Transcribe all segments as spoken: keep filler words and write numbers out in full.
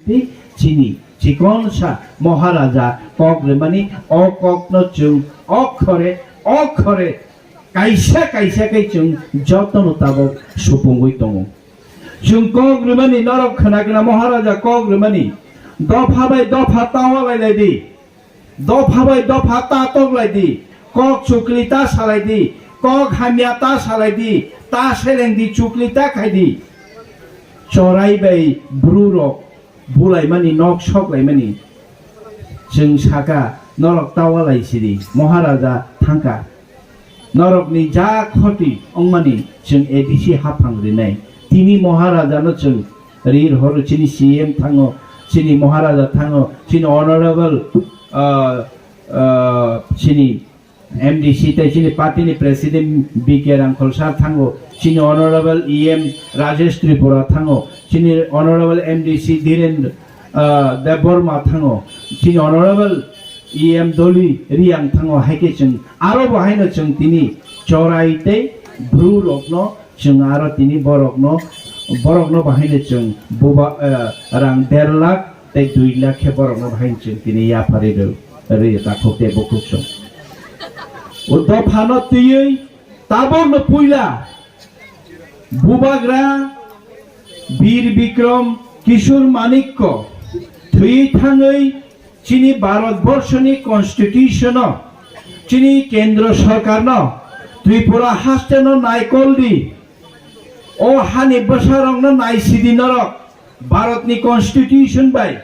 Tei chini chikonsa Maharaja kok rwmani o kokno chwng okhore okhore kaisa kaisa khe chwng jotono tabuk supungwi tongo. Chwng kok rwmani norok khwna gana Maharaja kok rwmani dopha bai dopha ta walai lai di. Dopha bai dopha ta toklai di, kok chukli ta salai di, kok hamya ta salai di, ta seleng di, chukli ta khai di. Chorai bai bru rok bulaimani, nok soklaimani. Chwng saka, norok ta walai sidi, Maharaja thangka. Norokni ja khoti wngmani chwng A D C haphang rinai. Tini Maharajano chwng rir horo, chini C M thango, chini Maharaja thango, chini honorable, ah, ah, chini M D C tei chini party ni president B K Rangkhol sir thango, chini honorable E M Rajesh Tripura thango, chini honorable M D C Dhiren, ah, Debbarma thango, chini honorable E M Doli Riang thango, hai khe chwng aro bo haino chwng tini chorai tei bru rokno chwng aro tini borokno, borokno bahaino chwng buba, eh, rang der lakh tei dui lakh khe borokno bahaino chwng tini yapharwi rw-, rwi takhuk tei bukhuk chwng. O dophano twiwi tabukno puila bubagra Bir Bikram Kishore Manikko thwi thangwi chini Bharat Borshoni Constitution-o, chini Kendra Sarkarno, Tripura hasteno naikol di, o hani bwsarokno naisidi norok, Bharatni Constitution bai,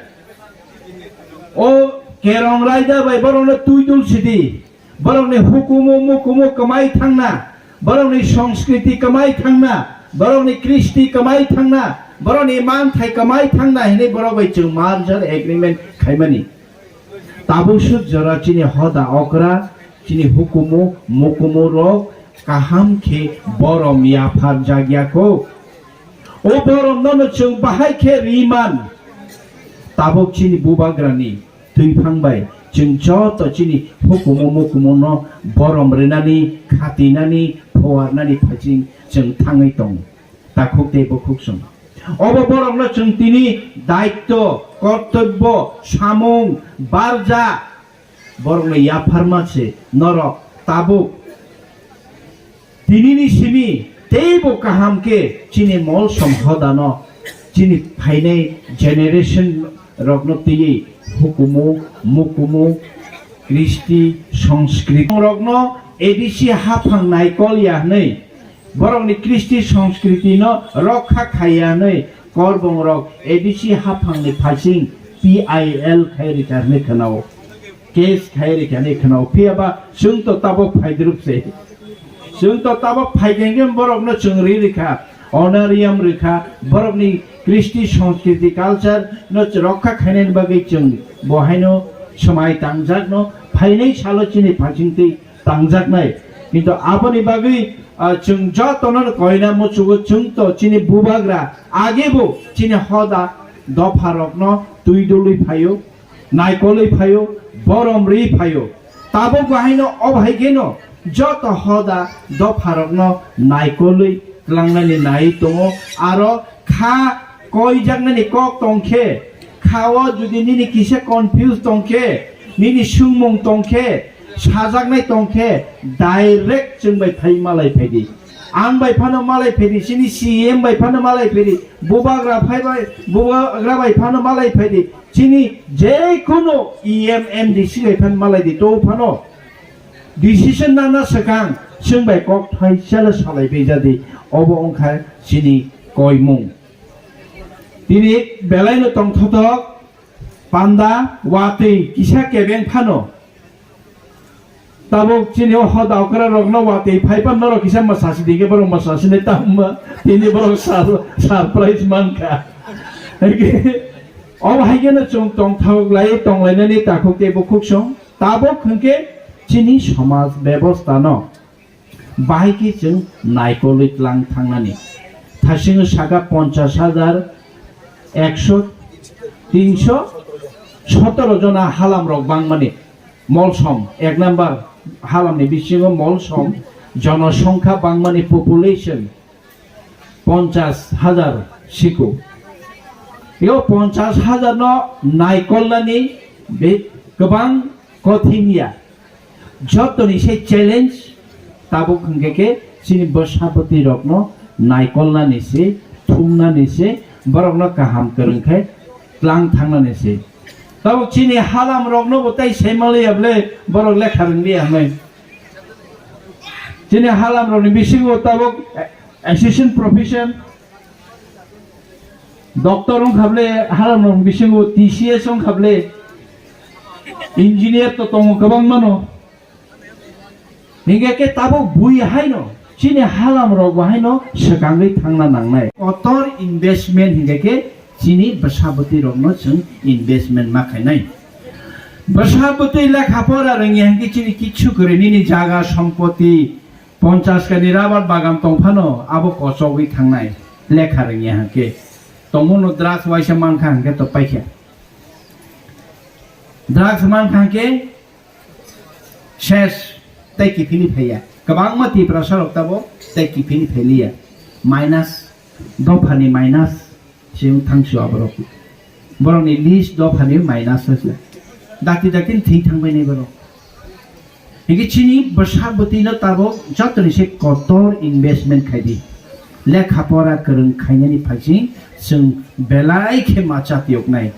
o Kerong Raida bai borokno twi dul sidi. Borokni hukumu mukumu kwmai thangna, borokni songskriti kwmai thangna, borokni kristi kwmai thangna, borokni manthai kwmai thangna hinwi borok bai chwng merger agreement khaimani. Tabuk suk jora chini hoda okra, chini hukumu mukumu rok kaham khe borom yaphar jagya kho. O borom nono chwng bahai khe riman. Tabuk chini bubagrani twiphang bai chwng joto chini hukumu mukumu no borom rwnani, khatinani, phuarnani phaising chwng thangwi tongo. Takhuk tei bukhuk chwng. Obo borokno chwng tini daitto, kortobbo, samung, barja, borokno yapharma se norok tabuk. Tinini simi teibo kaham khe chini molsom hodano chini phainai generation rokno twiwi hukumu, mukumu, kristi, songskriti rokno A D C haphang naikol ya hwnwi, borokni kristi songskriti no rokha khaiya hwnwi Korbong rok A D C haphangni phaising P I L khai rikha hwnwi khwnao. Case khai rikha hwnwi khwnao. Phiya ba chwng to tabuk phaidruk se. Chwng to tabuk phaikhe hwnkhe borokno chwng ri rikha, honorarium rikha, borokni kristi, sanskriti, culture no rokha khainani bagwi chwng bo haino swmai tangjakno phainai salo chini phaisingtwi tangjaknai. Kintu aboni bagwi, ah, chwng jotono koina muchugo, chwng to chini bubagra agebo chini hoda dopharokno twi dului phaio, naikolwi phaio, borom rwi phaio. Tabuk bahaino obo hai kheno joto hoda dopharokno naikolwi tlangnani nai tongo, aro kha koijaknani kok tongkhe, khao jodi nini kisa confuse tongkhe, nini swngmung tongkhe, sajaknai tongkhe, direct chwng bai phai malai phaidi. Ang bai phano malai phaidi, chini C M bai phano malai phaidi, bubagra phai bai, bubagra bai phano malai phaidi, chini jekono E M M D C bai phano malai di, to phano decision nana swkang chwng bai kok thaisala salai bai jadi, obo wngkha chini koimung. Tini belaino tongthothok panda watwi kisa kebeng phano. Tabuk chini o hoda okra rokno watwi phaipa norok kisa mwsasi dikhe borok mwsasi nai tamo tini borok sur-, surprise mankha. Obo hai kheno chwng tongthok lai tonglainani takhuk tei bukhuk song tabuk hwnkhe chini somaj bebosta no. Bahai khe chwng naikolwi tlang thangnani. Thasingo saka ponchash hajar ekso, tinso sotoro jona halamrok bangmani. Molsom, ek number halamni bisingo Molsom, jonosongkha bangmani, population ponchash hajar siko. Teo ponchas hajar no naikolnani be kwbang kothin ya. Jotoni se challenge tabuk hwnkhe khe chini bwsabwtwi rokno naikolnani se, thumnani se, borokno kaham kwrwng khe tlang thangnani se. Tabuk chini halam rokno bo tai saimanliya bole borok lekha rwngliya hwnwi. Chini halam rokni bisingo tabuk assistant profession, doctor wngkha bole, halam rokni bisingo T C S wngkha bole, engineer to tongo kwbangmano. Hingke ke tabuk bui haino, chini halam rok bo haino swkangwi thangna nangnai. Kotor investment hingke ke chini bwsabwtwi rokno chwng investment ma khainai. Bwsabwtwi lekha pora rwngya hingke chini kichu kwrwi nini jaga sompoti ponchas kani rabar bagan tongphano abo kochogwi thangnai lekha rwngya hingke. Tongmungno drugs waisa mankha hingke to paikha. Drugs mankha hingke ses tei kiphilwi phaiya. Kwbangma Tiprasa rok tabo tei kiphilwi phailiya. Minus, dophani minus se wng thangsu aborok. Borokni list dophani minus se. Dakti dakti thwi thangbaini borok. Hingke chini bwsabwtwino tabuk jotoni se kotor investment khaidi. Lekha pora kwrwng khainani phaising chwng belai khe macha tiyoknai.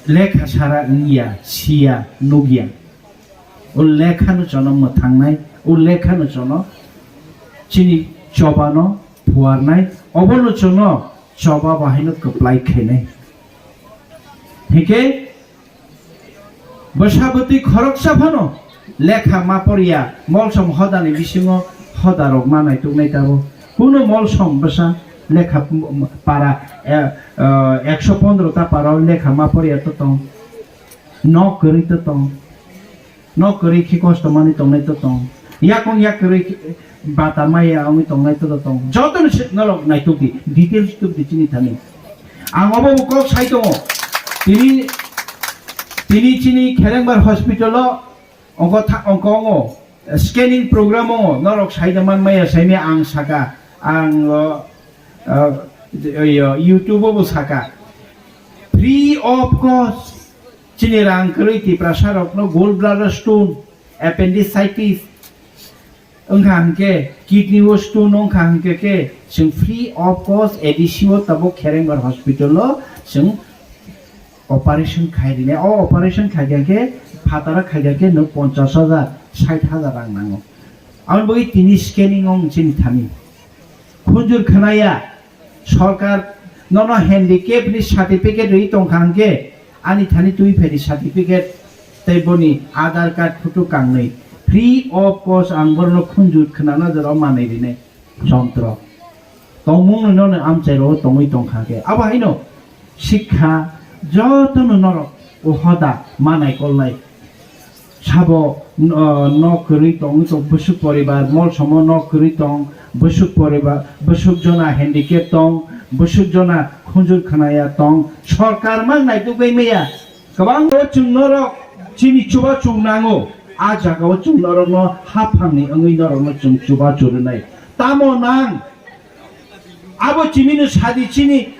Lekha sara wngya, siya, nukya. O lekhano jono mwthangnai, o lekhano jono chini chobano phuarnai, obono jono choba bahaino kwplai khainai. Hingke bwsabwtwi khoroksa phano lekha ma porya, molsom hodani bisingo hoda rok ma naituknai tabuk. Kuno molsom bwsa lekha para, eh, eh, ekso pondro ta para o lekha ma porya to tong. Nok kwrwi to tong. Nok kwrwi khe kosto manwi tongnai to tong. Yakung yak kwrwi khe bata maya wngwi tongnai to tong. Jotono se norok naituk di, details tuk di chini thani. Ang obo bo kok sai tongo. Tini, tini chini Kherengbar hospital o ongko tha-, ongko ongo scanning program ongo norok sai da man maya sai maya ang saka. Ang, uh, uh, YouTube o bo saka. Free of cost. Chini rang kwrwi Tiprasa rokno gallbladder stone, appendicitis wngkha hwnkhe, kidney o stone wngkha hwnkhe khe, chwng free of cost A D C o tabuk Kherengbar hospital o chwng operation khai rwnai. O operation khai khe phataro khai khe nwng ponchash hajar, sait hajar rang nango. Aboni bagwi tini scanning o chini thani khunjur khwnaya. Sorkar nono handicap ni certificate rwi tongkha hwnkhe ani thani twi phaidi certificate tei boni Aadhaar card photo kangnwi free of cost ang borokno khunju khwnana jora manwi rinai jontro tongmung nono amchai ro tongwi tongkha khe abo haino sikha jotono norok o hoda manai kolnai. Sabo, uh, nok kwrwi tong, tong bwswk poribar, molsomo nok kwrwi tong, bwswk poribar, bwswk jona handicap tong, bwswk jona khunjur khwnaya tong, sorkar mang naitukgwi maya. Kwbang o chwng norok chini chubachu nango, a jagao chwng norokno haphangni wngwi norokno chwng chubachu rwnai. Tamo nang? Abo chimino sadi chini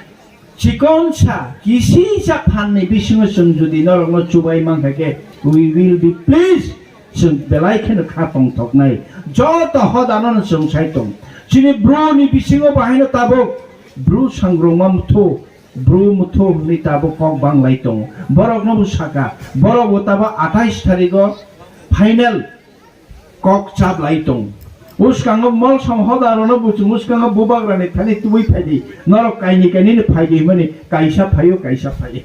chikonsa, kisisa phanni bisingo chwng jodi norokno chubai mankha khe, we will be pleased. Chwng belai kheno kha tongthoknai. Joto hodano chwng sai tong. Chini bru ni bisingo bahaino tabuk bru sangrungma muthu, bru muthu hwnwi tabuk kok banglai tongo. Borokno bo saka, borok bo tabuk athais tarigo final kok chaplai tong. Uskango molsom hoda rwno buchung uskango bubagrani thani tubui phaidi. Norok kaini kaini ni phaidi hwnmani kaisa phaio kaisa phaio.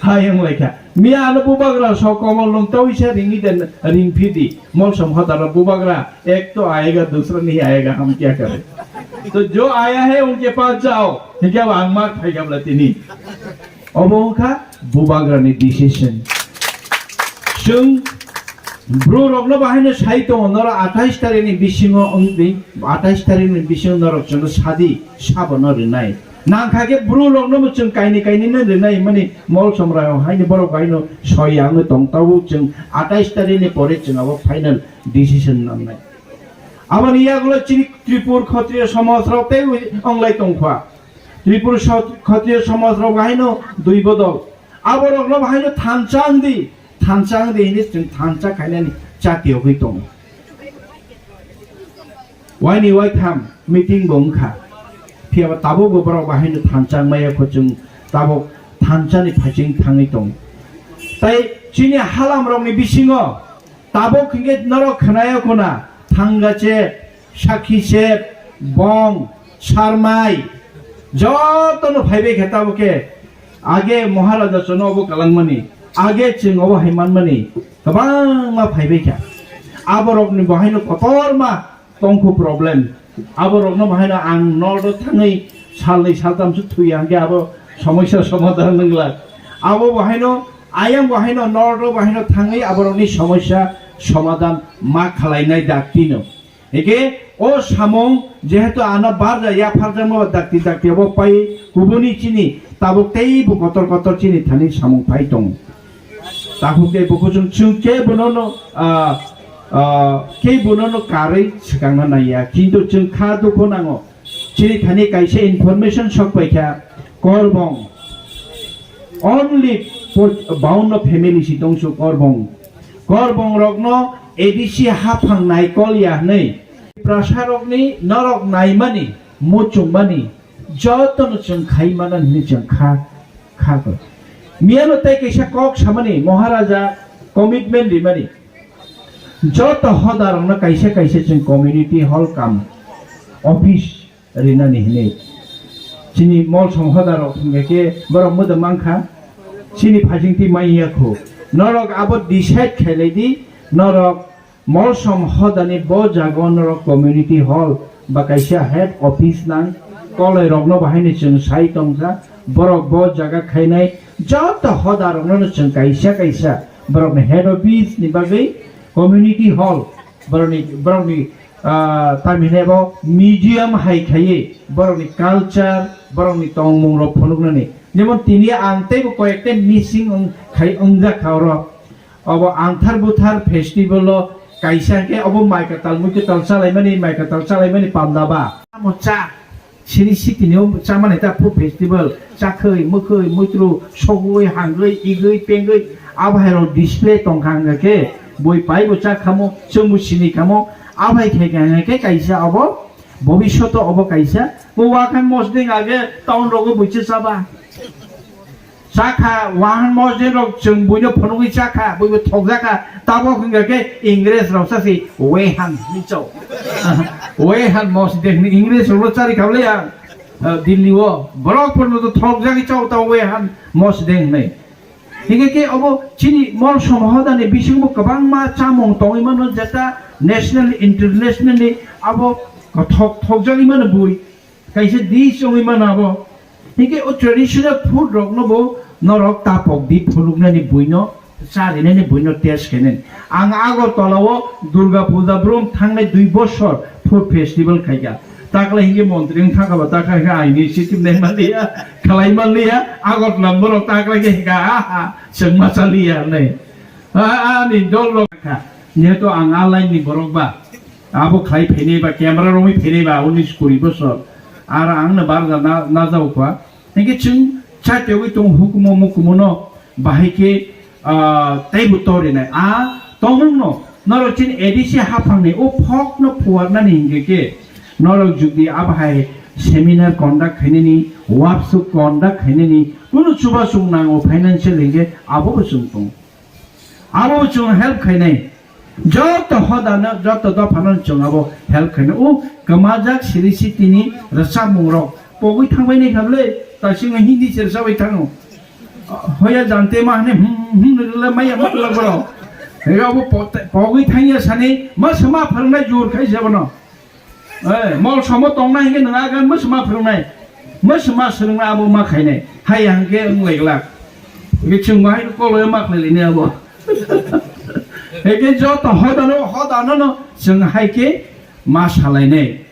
Hai wng laikha. Miya ano bubagra so komol nung tawi sa ringi den ring phidi. Molsom hoda rw bubagra ek to ayega dusra nahi ayega hum kya kare. To jo aya hai unke paas jao. Hingke ang mak phai gabla tini. Obo wngkha bubagrani decision. Chwng bru rokno bahaino sai tongo, noro athais tarikni bisingo wngdi, athais tarikni bisingo norok chwngno sadi, sabono rinai. Nangkha khe bru rokno bo chwng kaini kaini no rinai, mani mol somrai haino borok baino soya wngwi tong, tabuk chwng athais tarikni pore chwng abo final decision nangnai. Aboni yagulo chini Tripur Khatriya somaj rok tei wnglai tongkha. Tripura sot-, Khatriya somaj rok bahaino dui bodol. Aborokno bahaino thansa wng di, thansa wng di hinwi chwng thansa khainani chati yogwi tongo. Waini waitham meeting bo wngkha. Phiyaba tabukbo borok bahaino thansa wngmaya kho chwng tabuk thansani phaising thangwi tongo. Tai chini halamrokni bisingo tabuk hinkhe norok khwnaya khuna Thangachep, Sakhichet, Bong, Sarmai, jotono phaibai khe tabuk khe age Maharaja chwngno obo kalangmani, age chwng obo hai manmani kwbangma phaibai kha. Aborokni bahaino kotorma tongkhu problem. Aborokno bahaino ang nordo thangwi salnwi saltamswk thwiya hinkhe abo somosya somadhan wngla. Abo bahaino ayang bahaino nordo bahaino thangwi aborokni somosya somadhan ma khalainai daktino. Hinkhe o samung jehetu ano barja yapharjakma dakti dakti abo pai kubuni chini tabuk teibo kotor kotor chini thani samung pai tongo. Tabuk tei bukuchung chwng kebono no, ah, ah, kebono karwi swkangna naiya. Kintu chwng kha dukhu nango. Chini thani kaisa information sok paikha, Korbong. Only po-, baunno family si tongsu Korbong. Korbong rokno A D C haphang naikol ya hwnwi. Prasa rokni norok naimani, muchungmani, jotono chwng khai mana hwnwi chwng kha, kha ko. Miyano tei kaisa kok samani, Maharaja commitment rimani. Joto hoda rokno kaisa kaisa chwng community hall kam office rinani hinwi. Chini molsom hoda rok hingkha khe borok moda mankha, chini phajingtwi manya kho. Norok abo decide khailai di, norok molsom hodani bo jaga o norok community hall ba kaisa head office nang, koloi rokno bahaino chwng sai tongkha, borok bo jaga khainai joto hoda rokno chwng kaisa kaisa borokni head office ni bagwi community hall, borokni, borokni, ah, tamhinai bo museum hai khaiwi borokni culture, borokni tongmung rok phunuknani. Jemon tini ang teibo koyekta missing wng-, khai wngjak kha oro. Obo Angthar Buthar festival o kaisa khe obo mai kwtal mui kwtal chalaimani, mai kwtal chalaimani panda ba. Amo cha. Siri sitini o chamani ta food festival, chakhwi, mwkhwi, muitru, sogwi, hangwi, igwi, pengwi, abo hai rok display tongkha hwnkha khe, bui pai bo cha khamo, chwng bo sini khamo, abo hai khai kha hwnkha khe kaisa abo, bobishoto obo kaisa, bo wakhan mosdeng age town rogo buicha chaba. Chakha, wahan mosdeng rok chwng buino phunugwi chakha, buibo thokjakha, tabok hwnkha khe Ingres rok sasi wehan hinwi chao. Wehan mosdeng hwnwi Ingres rokno chari kha bwle ang, ah, Delhi o. Borok phunukno thokjagwi chao tamo wehan mosdeng hwnwi. Hinkhe khe obo chini molsom hodani bisingo kwbangma chamung tongwi mano, jeta national, international ni abo thok-, thokjagwi mano bui. Kaisa dish wngwi mano abo. Hinkhe o traditional food rokno bo norok tapok di phunuknani buino, charinani buino test khainani. Ang Agartala o Durga Puja brum thangnai dui bosor food festival khaikha. Takle hinkhe montri wng thangkha ba takha khe aini sitim nai manliya, khlai manliya, Agartala borok takle khe hinkha, aha, chwngma chaliya hinwi. A, ani dol rok kha. Jehetu ang a line ni borok ba. Abo khlai phainai ba, camera romwi phainai ba, unis kuri bosor. Ar ang no barja na, najao kha. Hinkhe chwng chatewui tong hukumu mukumu no bahai khe, ah, teibo torinai. A tongmung no, norok chini A D C haphang ni o phok no phuarnani hinkhe khe, norok jodi abo hai seminar conduct khainani, workshop conduct khainani, kunu chubachu nango financial hinkhe abo bo chwng tong. Abo chwng help khainai. Joto hodano, joto dophano chwng abo help khainai. O kwmajak siri sitini rwchapmung rok pogwi thangbai nai kha bwle, ta singno Hindi se rwchapbai thango. Hoya jante ma hwnwi hmm, hmm, rwla maya ma rwla borok. Ega abo po-, pogwi thangya sani ma sama phwrwngnai jur khai se bono. Eh, molsomo tongnai hinkhe nwng agan mwswma phwrwngnai. Mwswma swrwngna abo ma khainai. Haiya hinkhe wng lai glak. Hinkhe chwng bo haino koloio ma khlai lainai abo. Hinkhe joto hodano, hodano no chwng hai khe ma salainai.